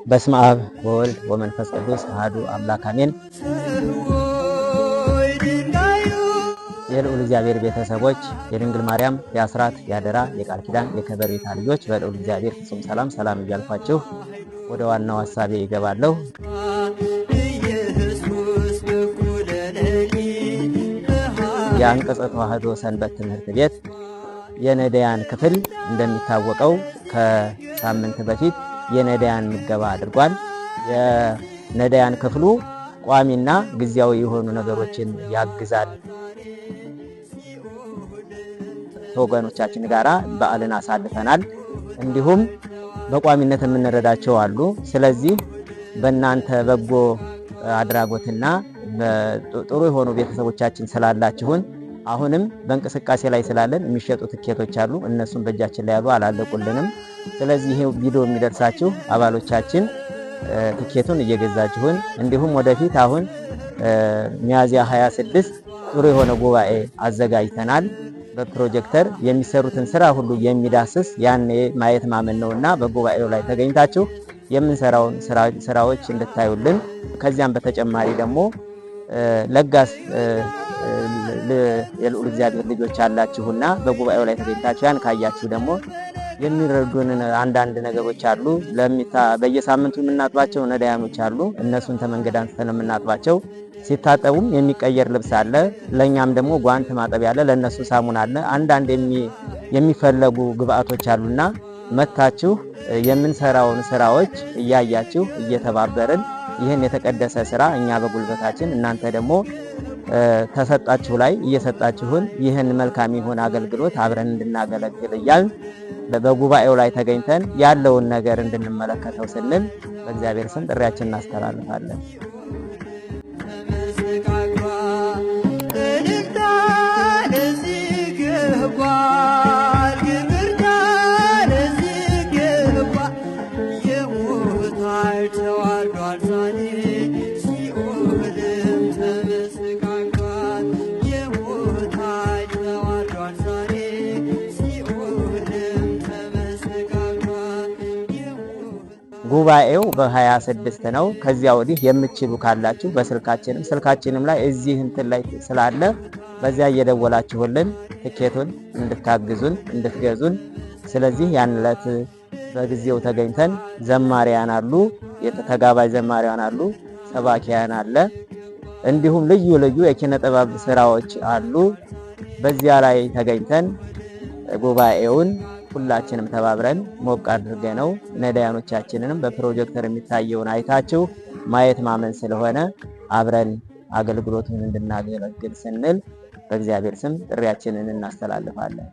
በስመ አብ ወወልድ ወመንፈስ ቅዱስ አሐዱ አምላክ አሜን። የልዑል እግዚአብሔር ቤተሰቦች፣ የድንግል ማርያም የአስራት የአደራ የቃል ኪዳን የከበሬታ ልጆች፣ በልዑል እግዚአብሔር ፍጹም ሰላም ሰላም እያልኳችሁ ወደ ዋናው ሀሳቤ ይገባለሁ። የአንቀጸ ተዋሕዶ ሰንበት ትምህርት ቤት የነዳያን ክፍል እንደሚታወቀው ከሳምንት በፊት የነዳያን ምገባ አድርጓል። የነዳያን ክፍሉ ቋሚና ጊዜያዊ የሆኑ ነገሮችን ያግዛል። ከወገኖቻችን ጋራ በዓልን አሳልፈናል። እንዲሁም በቋሚነት የምንረዳቸው አሉ። ስለዚህ በእናንተ በጎ አድራጎትና ጥሩ የሆኑ ቤተሰቦቻችን ስላላችሁን፣ አሁንም በእንቅስቃሴ ላይ ስላለን የሚሸጡ ትኬቶች አሉ። እነሱም በእጃችን ላይ ያሉ አላለቁልንም። ስለዚህ ይሄ ቪዲዮ የሚደርሳችሁ አባሎቻችን ትኬቱን እየገዛችሁን፣ እንዲሁም ወደፊት አሁን ሚያዝያ 26 ጥሩ የሆነ ጉባኤ አዘጋጅተናል። በፕሮጀክተር የሚሰሩትን ስራ ሁሉ የሚዳስስ፣ ያኔ ማየት ማመን ነውና በጉባኤው ላይ ተገኝታችሁ የምንሰራውን ስራዎች እንድታዩልን፣ ከዚያም በተጨማሪ ደግሞ ለጋስ የልዑል እግዚአብሔር ልጆች አላችሁና በጉባኤው ላይ ተገኝታችሁ ያን ካያችሁ ደግሞ የሚረዱን አንዳንድ ነገሮች አሉ። በየሳምንቱ የምናጥባቸው ነዳያኖች አሉ። እነሱን ተመንገድ አንስተን የምናጥባቸው፣ ሲታጠቡም የሚቀየር ልብስ አለ። ለእኛም ደግሞ ጓንት ማጠቢያ አለ፣ ለእነሱ ሳሙና አለ። አንዳንድ የሚፈለጉ ግብአቶች አሉና መታችሁ የምንሰራውን ስራዎች እያያችሁ እየተባበርን ይህን የተቀደሰ ስራ እኛ በጉልበታችን፣ እናንተ ደግሞ ተሰጣችሁ ላይ እየሰጣችሁን ይህን መልካም የሆነ አገልግሎት አብረን እንድናገለግል እያልን፣ በጉባኤው ላይ ተገኝተን ያለውን ነገር እንድንመለከተው ስንል በእግዚአብሔር ስም ጥሪያችን እናስተላልፋለን። ጉባኤው በ26 ነው። ከዚያ ወዲህ የምትችሉ ካላችሁ በስልካችንም ስልካችንም ላይ እዚህ እንትን ላይ ስላለ በዚያ እየደወላችሁልን ትኬቱን እንድታግዙን፣ እንድትገዙን። ስለዚህ ያን ዕለት በጊዜው ተገኝተን ዘማሪያን አሉ፣ የተጋባዥ ዘማሪያን አሉ፣ ሰባኪያን አለ፣ እንዲሁም ልዩ ልዩ የኪነ ጥበብ ስራዎች አሉ። በዚያ ላይ ተገኝተን ጉባኤውን ሁላችንም ተባብረን ሞቅ አድርገነው ነዳያኖቻችንንም በፕሮጀክተር የሚታየውን አይታችሁ ማየት ማመን ስለሆነ አብረን አገልግሎቱን እንድናገለግል ስንል በእግዚአብሔር ስም ጥሪያችንን እናስተላልፋለን።